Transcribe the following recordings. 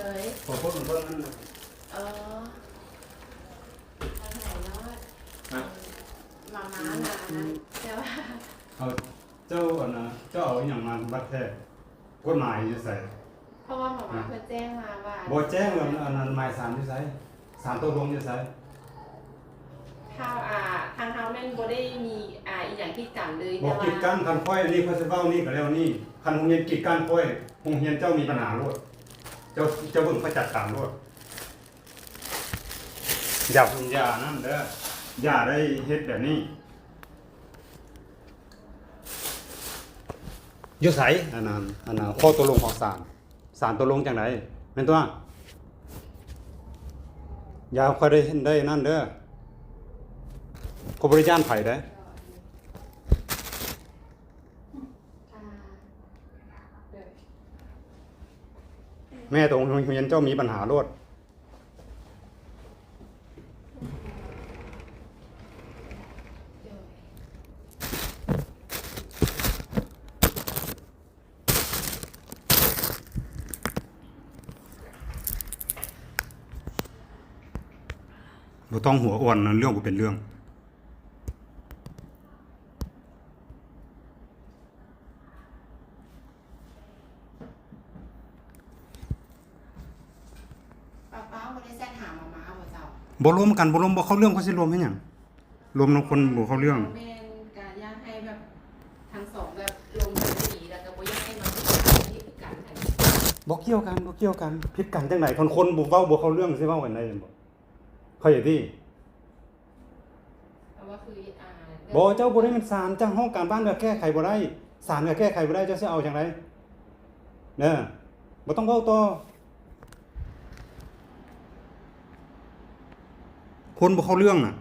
ເອີຍ ຂໍໂທດນຳເພິ່ນນັ້ນນະ. ເອີ ທາງໄຫນເນາະ ຮະ? ມາມານະ ອັນນັ້ນ ແຕ່ວ່າ ເອົາ ເຈົ້າ ອັນນະ ເຈົ້າເອົາອີ່ຫຍັງມາບັດແທ້? ກົດໝາຍຢູ່ໃສ? ເພາະວ່າໝໍມາເພິ່ນແຈ້ງມາວ່າ ບໍ່ແຈ້ງວ່າ ອັນນັ້ນ ໝາຍສານຢູ່ໃສ? ສານຕົກລົງຢູ່ໃສ? ຖ້າ ອ່າ ທາງເຮົາແມ່ນບໍ່ໄດ້ມີ ອ່າ ອີ່ຫຍັງກີດກັນເລີຍ ບໍ່ ແຕ່ວ່າ ກີດກັນ. ຄັນຂ້ອຍອັນນີ້ ຂ້ອຍຊິເວົ້ານີ້ກໍແລ້ວນີ້ ຄັນໂຮງຮຽນກີດກັນຂ້ອຍ ໂຮງຮຽນເຈົ້າມີບັນຫາໂລດ ເຈົ້າ ເຈົ້າເບິ່ງຂ້ອຍຈັດການໂລດ. ຢ່າ ຢ່ານັ້ນເດີ ຢ່າໄດ້ເຮັດແບບນີ້. ຢູ່ໃສ ອັນນັ້ນ ອັນນັ້ນ ຂໍ້ຕົກລົງຂອງສານ? ສານຕົກລົງຈັ່ງໃດ? ແມ່ນຕົວະ? ຢ່າໃຫ້ຂ້ອຍໄດ້ ໄດ້ນັ້ນເດີ ຂ້ອຍບໍ່ໄດ້ຢ້ານໃຜເດ້. ແມ່ໂຕໂຮງຮຽນເຈົ້າມີບັນຫາໂລດ. ບໍ່ຕ້ອງຫົວອ່ອນ ເລື່ອງບໍ່ເປັນເລື່ອງ. ປ້າ ປ້າບໍ່ໄດ້ແຊັດຫາໝໍມາບໍ່ເຈົ້າ? ບໍ່ລົມກັນ ບໍ່ລົມ ບໍ່ເຂົ້າເລື່ອງ ຂ້ອຍຊິລົມເຮັດຫຍັງ? ລົມນຳຄົນບໍ່ເຂົ້າເລື່ອງ. ແມ່ນ ກະຢາກໃຫ້ແບບທັງສອງແບບລົມກັນດີ ແລ້ວກະບໍ່ຢາກໃຫ້ມາຜິດກັນ ຜິດກັນຫັ້ນ. ບໍ່ກ່ຽວກັນ ບໍ່ກ່ຽວກັນ ຜິດກັນຈັ່ງໃດ? ຄັນຄົນບໍ່ເວົ້າບໍ່ເຂົ້າເລື່ອງ ຊິເວົ້າກັນໄດ້ແມ່ນບໍ່? ເຂົ້າໃຈຕິ? ບໍ່ ເຈົ້າບໍ່ໄດ້ແມ່ນສານ ຈາກຫ້ອງການບ້ານກໍແກ້ໄຂບໍ່ໄດ້ ສານກໍແກ້ໄຂບໍ່ໄດ້ ເຈົ້າຊິເອົາຈັ່ງໃດ? ເອີ ບໍ່ຕ້ອງເວົ້າຕໍ່ ຄົນບໍ່ເຂົ້າເລື່ອງນະ.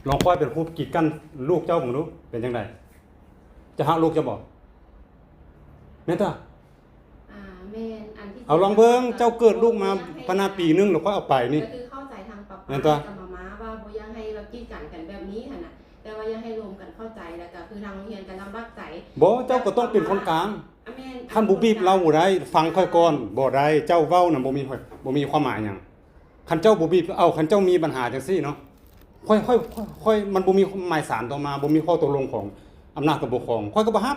ລອງຂ້ອຍເປັນຄູກີດກັ້ນລູກເຈົ້າເບິ່ງດູ ເປັນຈັ່ງໃດ? ຈະຮັກລູກເຈົ້າບໍ່? ແມ່ນຕາ? ອ່າ ແມ່ນ ອັນທີ່ ເອົາລອງເບິ່ງ ເຈົ້າເກີດລູກມາປານນາປີໜຶ່ງ ແລ້ວຄ່ອຍເອົາໄປນີ້ ກໍຄືເຂົ້າໃຈທາງປ້າ ແມ່ນຕາ? ກັບໝໍມາວ່າບໍ່ຢາກໃຫ້ແບບກີດກັນກັນແບບນີ້ຫັ້ນນະ ແຕ່ວ່າຢາກໃຫ້ລົມກັນເຂົ້າໃຈ ແລ້ວກໍຄືທາງໂຮງຮຽນກໍລຳບາກໃຈ. ບໍ່ ເຈົ້າກໍຕ້ອງເປັນຄົນກາງ. ອາ ແມ່ນ ຄັນບໍ່ບີບເຮົາບໍ່ໄດ້ ຟັງຂ້ອຍກ່ອນ ບໍ່ໄດ້ ເຈົ້າເວົ້ານະ ບໍ່ມີ ບໍ່ມີຄວາມໝາຍຫຍັງ. ຄັນເຈົ້າບໍ່ບີບເອົາ ຄັນເຈົ້າມີບັນຫາຈັ່ງຊີ້ເນາະ ຂ້ອຍ ຂ້ອຍ ຂ້ອຍ ມັນບໍ່ມີໝາຍສານຕໍ່ມາ ບໍ່ມີຂໍ້ຕົກລົງຂອງອຳນາດການປົກຄອງ ຂ້ອຍກໍບໍ່ຮັບ.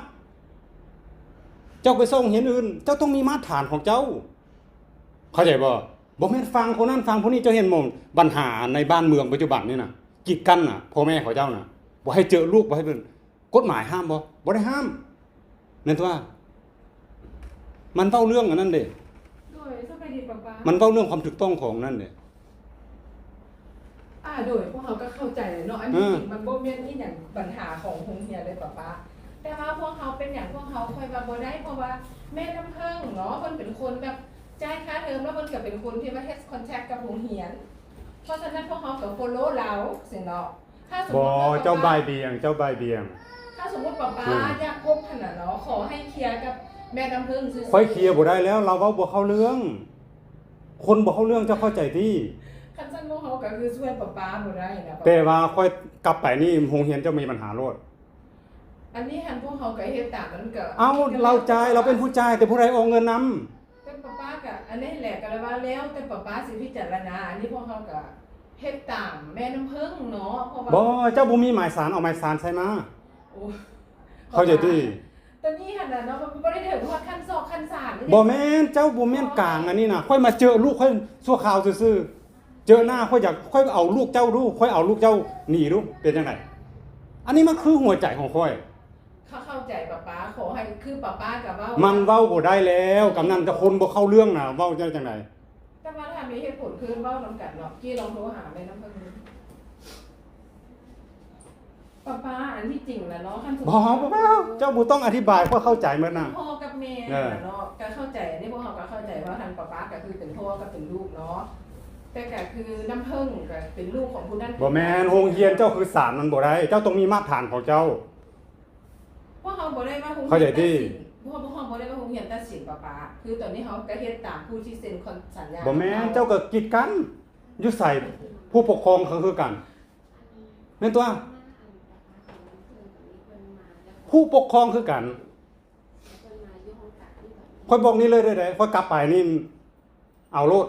ເຈົ້າໄປສອບໂຮງຮຽນອື່ນ ເຈົ້າຕ້ອງມີມາດຖານຂອງເຈົ້າ ເຂົ້າໃຈບໍ່? ບໍ່ແມ່ນຟັງຄົນນັ້ນຟັງຄົນນີ້. ເຈົ້າເຫັນບໍ່ ບັນຫາໃນບ້ານເມືອງປັດຈຸບັນນີ້ນະ ກີດກັ້ນນະ ພໍ່ແມ່ເຂົາເຈົ້ານະ ບໍ່ໃຫ້ເຈີລູກ ບໍ່ໃຫ້ເປັນ ກົດໝາຍຫ້າມບໍ່? ບໍ່ໄດ້ຫ້າມ ແມ່ນຕົວະ? ມັນເວົ້າເລື່ອງອັນນັ້ນເດ້ ໂດຍ ສະບາຍດີປ້າ ມັນເວົ້າເລື່ອງຄວາມຖືກຕ້ອງຂອງນັ້ນເດ້. ອ່າ ໂດຍ ພວກເຮົາກໍເຂົ້າໃຈແຫຼະເນາະ ອັນນີ້ ເອີ ຈິງມັນບໍ່ແມ່ນອີ່ຫຍັງບັນຫາຂອງໂຮງຮຽນເລີຍປ້າ ແຕ່ວ່າພວກເຮົາເປັນຫຍັງ ພວກເຮົາ ຂ້ອຍວ່າບໍ່ໄດ້ ເພາະວ່າແມ່ນ້ຳເພິ່ງເນາະ ເພິ່ນເປັນຄົນແບບຈ່າຍຄ່າເທີມ ແລ້ວເພິ່ນກໍເປັນຄົນທີ່ວ່າເຮັດຄອນແທຣັກກັບໂຮງຮຽນ ເພາະສະນັ້ນພວກເຮົາກໍໂຟໂລລາວຊີ້ເນາະ. ບໍ່ ເຈົ້າບ່າຍບຽງ ເຈົ້າບ່າຍບຽງ. ຖ້າສົມມຸດປ້າ ອືມ ຢາກພົບຫັ້ນນະເນາະ ຂໍໃຫ້ເຄຍກັບແມ່ນ້ຳເພິ່ງຊື່ໆ. ຂ້ອຍເຄຍບໍ່ໄດ້ແລ້ວ ລາວເວົ້າບໍ່ເຂົ້າເລື່ອງ ຄົນບໍ່ເຂົ້າເລື່ອງ ເຈົ້າເຂົ້າໃຈຕິ? ຄັນຊັ້ນພວກເຮົາກໍຄືຊ່ວຍປ້າບໍ່ໄດ້ນະ. ແຕ່ວ່າຂ້ອຍກັບໄປນີ້ ໂຮງຮຽນເຈົ້າມີບັນຫາໂລດ. ອັນນີ້ຫັ້ນພວກເຮົາກໍເຮັດຕາມນັ້ນກໍ ເອົ້າ ລາວຈ່າຍ ລາວເປັນຜູ້ຈ່າຍ ແຕ່ຜູ້ໃດອອກເງິນນຳ? ແຕ່ປ້າກໍອັນນີ້ແຫຼະ ກໍເລີຍວ່າແລ້ວແຕ່ປ້າຊິພິຈາລະນາ ອັນນີ້ພວກເຮົາກໍເຮັດຕາມແມ່ນ້ຳເພິ່ງເນາະ ເພາະວ່າ ບໍ່ ເຈົ້າບໍ່ມີໝາຍສານ ເອົາໝາຍສານໃສ່ມາ. ໂອ້ ເຂົ້າໃຈຕິ? ຕອນນີ້ຫັ້ນນະເນາະ ມັນບໍ່ໄດ້ເຖິງຮອດຂັ້ນສອບຂັ້ນສານນີ້. ບໍ່ແມ່ນ ເຈົ້າບໍ່ແມ່ນກາງອັນນີ້ນະ ຂ້ອຍມາເຈີລູກຂ້ອຍຊົ່ວຄາວຊື່ໆ ເຈີໜ້າຂ້ອຍຢາກ ຂ້ອຍເອົາລູກເຈົ້າດູ ຂ້ອຍເອົາລູກເຈົ້າໜີດູ ເປັນຈັ່ງໃດ? ອັນນີ້ມັນຄືຫົວໃຈຂອງຂ້ອຍ. ເຂົາເຂົ້າໃຈປ້າ ຂໍໃຫ້ຄືປ້າກໍເວົ້າ ມັນເວົ້າບໍ່ໄດ້ແລ້ວ ກຳນັ້ນແຕ່ຄົນບໍ່ເຂົ້າເລື່ອງນະ ເວົ້າໄດ້ຈັ່ງໃດ? ແຕ່ວ່າຖ້າມີເຫດຜົນຄືເວົ້ານຳກັນເນາະ ກີ້ລອງໂທຫາແມ່ນ້ຳເພິ່ງດູ. ປ້າ ອັນທີ່ຈິງນະເນາະ ຄັນສົມມຸດ ບໍ່ ບໍ່ ເຈົ້າບໍ່ຕ້ອງອະທິບາຍ ຂ້ອຍເຂົ້າໃຈໝົດນະ. ພໍ່ກັບແມ່ນະເນາະ ກໍເຂົ້າໃຈ ອັນນີ້ພວກເຮົາກໍເຂົ້າໃຈວ່າທາງປ້າກໍຄືເປັນພໍ່ກັບເປັນລູກເນາະ ແຕ່ກໍຄືນ້ຳເພິ່ງກໍເປັນລູກຂອງຜູ້ນັ້ນ. ບໍ່ແມ່ນ ໂຮງຮຽນເຈົ້າຄືສານ ມັນບໍ່ໄດ້ ເຈົ້າຕ້ອງມີມາດຖານຂອງເຈົ້າ. ພວກເຮົາບໍ່ໄດ້ວ່າໂຮງຮຽນ ເຂົ້າໃຈຕິ? ພວກ ພວກເຮົາ ເຮົາໄດ້ມາໂຮງຮຽນຕັດສິນປະປາ ຄືຕອນນີ້ເຮົາກະເຮັດຕາມຜູ້ທີ່ເຊັນສັນຍາ. ບໍ່ແມ່ນ ເຈົ້າກະກີດກັນ. ຢູ່ໃສ? ຜູ້ປົກຄອງກະຄືກັນ ແມ່ນຕົວະ? ຜູ້ປົກຄອງຄືກັນ. ຂ້ອຍບອກນີ້ເລີຍເດີ້ ຂ້ອຍກັບໄປນີ້ ເອົາໂລດ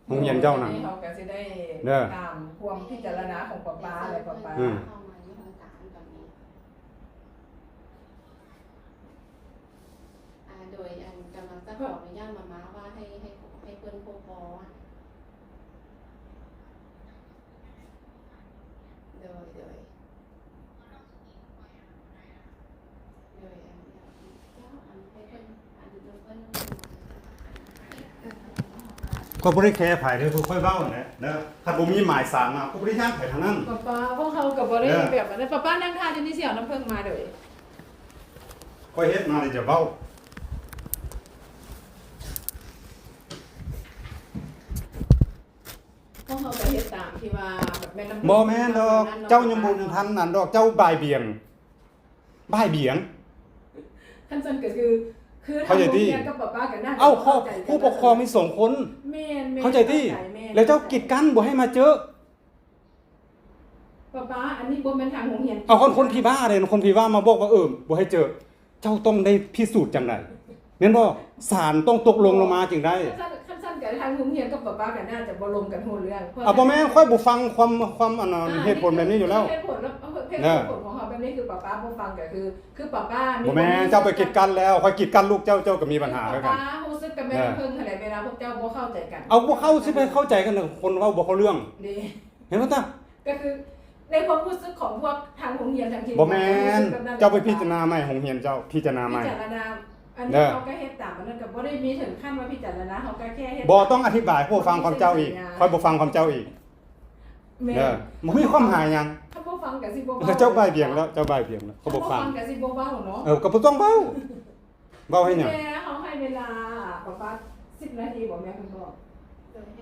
ໂຮງຮຽນເຈົ້ານະ. ເຮົາກະຊິໄດ້ ເດີ ຕາມຄວາມພິຈາລະນາຂອງປະປາແຫຼະ ປະປາ. ອືມ ອ່າ ໂດຍ ອັນ ກຳລັງຈະຂໍອະນຸຍາດມາມ່າວ່າໃຫ້ ໃຫ້ ໃຫ້ເພິ່ນພົບພໍ່. ໂດຍ ໂດຍ ໂດຍ ອັນ ເຈົ້າ ອັນ ໃຫ້ເພິ່ນ ອັນ ເພິ່ນ ຂ້ອຍບໍ່ໄດ້ແຄໃຜເດີ້ ຄືຂ້ອຍເວົ້າຫັ້ນແຫຼະເດີ. ຄັນບໍ່ມີໝາຍສານມາ ຂ້ອຍບໍ່ໄດ້ຢ້ານໃຜທັງນັ້ນ. ປະປາ ພວກເຮົາກະບໍ່ໄດ້ ເອີ ແບບນັ້ນ. ປະປາ ນັ່ງຖ້າຢູ່ນີ້ ຊິເອົານ້ຳເຜິ້ງມາເດີ້. ຂ້ອຍເຮັດມາແລ້ວຈະເວົ້າ. ພວກເຮົາກະເຮັດຕາມທີ່ວ່າແມ່ນນ້ຳເຜິ້ງ. ບໍ່ແມ່ນດອກ ເຈົ້າຍັງບໍ່ທັນນັ້ນດອກ ເຈົ້າບ່າຍບຽງ ບ່າຍບຽງ. ຄັນຊັ້ນກະຄື ຄື ເຂົ້າໃຈຕິ? ເອົາ ຜູ້ປົກຄອງມີສອງຄົນ. ແມ່ນ ແມ່ນ ເຂົ້າໃຈຕິ? ແລ້ວເຈົ້າກີດກັ້ນບໍ່ໃຫ້ມາເຈີ. ປະປາ ອັນນີ້ບໍ່ແມ່ນທາງໂຮງຮຽນ. ເອົາ ຄົນ ຄົນທີ່ວ່າເດ້ ຄົນທີ່ວ່າມາບອກວ່າ ເອີ ບໍ່ໃຫ້ເຈີ ເຈົ້າຕ້ອງໄດ້ພິສູດຈັ່ງໃດ ແມ່ນບໍ່? ສານຕ້ອງຕົກລົງລົງມາຈຶ່ງໄດ້. ຄັນຊັ້ນ ຄັນຊັ້ນກະທາງໂຮງຮຽນກັບປະປາກະໜ້າຈະບໍ່ລົມກັນຮູ້ເລື່ອງ. ເອົາ ບໍ່ແມ່ນ ຂ້ອຍບໍ່ຟັງຄວາມ ຄວາມອັນນັ້ນ ເຫດຜົນແບບນີ້ຢູ່ແລ້ວ. ເຫດຜົນ ເຫດຜົນຂອງເຮົາແບບນີ້ຄືປະປາບໍ່ຟັງກະຄື ຄືປະປາມີ ບໍ່ແມ່ນ ເຈົ້າໄປກີດກັ້ນແລ້ວ ຂ້ອຍກີດກັ້ນລູກເຈົ້າ ເຈົ້າກະມີບັນຫາຄືກັນ. ປະປາຮູ້ສຶກກະແມ່ນເພິ່ງຫັ້ນແຫຼະ ເວລາພວກເຈົ້າບໍ່ເຂົ້າໃຈກັນ. ເອົາ ບໍ່ເຂົ້າ ຊິໄປເຂົ້າໃຈກັນ ຄົນເວົ້າບໍ່ເຂົ້າເລື່ອງເດ້. ເຫັນບໍ່ຕາ? ກະຄືໃນຄວາມຮູ້ສຶກຂອງພວກທາງໂຮງຮຽນທາງທີມ ບໍ່ແມ່ນ ເຈົ້າໄປພິຈາລະນາໃໝ່ ໂຮງຮຽນເຈົ້າພິຈາລະນາໃໝ່. ພິຈາລະນາ ອັນນີ້ເຮົາກະເຮັດຕາມ ອັນນັ້ນກະບໍ່ໄດ້ມີເຖິງຂັ້ນວ່າພິຈາລະນາ ເຮົາກະແຄ່ເຮັດ. ບໍ່ຕ້ອງອະທິບາຍ ຂ້ອຍບໍ່ຟັງຄວາມເຈົ້າອີກ ຂ້ອຍບໍ່ຟັງຄວາມເຈົ້າອີກ. ແມ່ນ ເອີ ບໍ່ມີຄວາມໝາຍຫຍັງ. ຄັນບໍ່ຟັງກະຊິບໍ່ເວົ້າ. ເຈົ້າບ່າຍບຽງແລ້ວ ເຈົ້າບ່າຍບຽງແລ້ວ ຂ້ອຍບໍ່ຟັງ. ຄັນບໍ່ຟັງກະຊິບໍ່ເວົ້າເນາະ. ເອີ ກະບໍ່ຕ້ອງເວົ້າ. ເວົ້າໃຫ້ຫຍັງ? ແມ່ເຮົາໃຫ້ເວລາປະມານສິບນາທີບໍ ແມ່ເພິ່ນບອກ.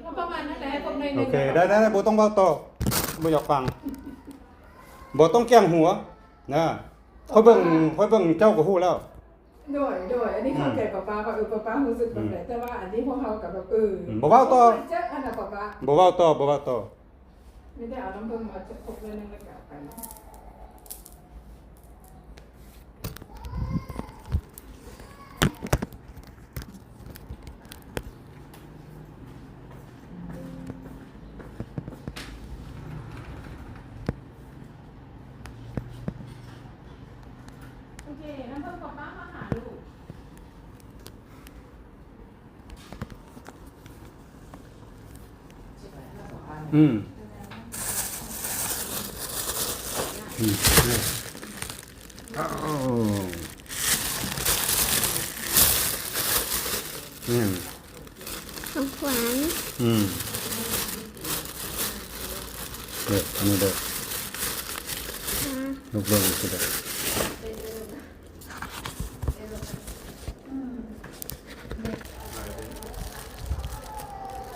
ເຮົາປະມານນັ້ນແຫຼະ ໃຫ້ເພິ່ນໜ້ອຍໜຶ່ງ. ໂອເຄ ໄດ້ ໄດ້ ບໍ່ຕ້ອງເວົ້າຕໍ່ ບໍ່ຢາກຟັງ. ບໍ່ຕ້ອງແກ່ງຫົວນະ ຂ້ອຍເບິ່ງ ຂ້ອຍເບິ່ງເຈົ້າກະຮູ້ແລ້ວ. ໂດຍ ໂດຍ ອັນນີ້ເຂົ້າໃຈປະປາວ່າ ເອີ ປະປາຮູ້ສຶກແບບໃດ ອືມ ແຕ່ວ່າອັນນີ້ພວກເຮົາກະແບບ ເອີ ອືມ ບໍ່ເວົ້າຕໍ່ ບໍ່ເວົ້າຕໍ່ ບໍ່ເວົ້າຕໍ່ ບໍ່ເວົ້າຕໍ່. ມີແຕ່ເອົານ້ຳເຜິ້ງມາຈັກຄົບໜ້ອຍໜຶ່ງແລ້ວກະເອົາໄປ. ໂອເຄ ນ້ຳເຜິ້ງປ້າມາຫາລູກ. ອືມ ອືມ ເອີ ແມ່ນ ຂອງຂວັນ ອືມ ເອີ ອັນນີ້ເດີ ອືມ ລູກເບິ່ງຊິເດີ.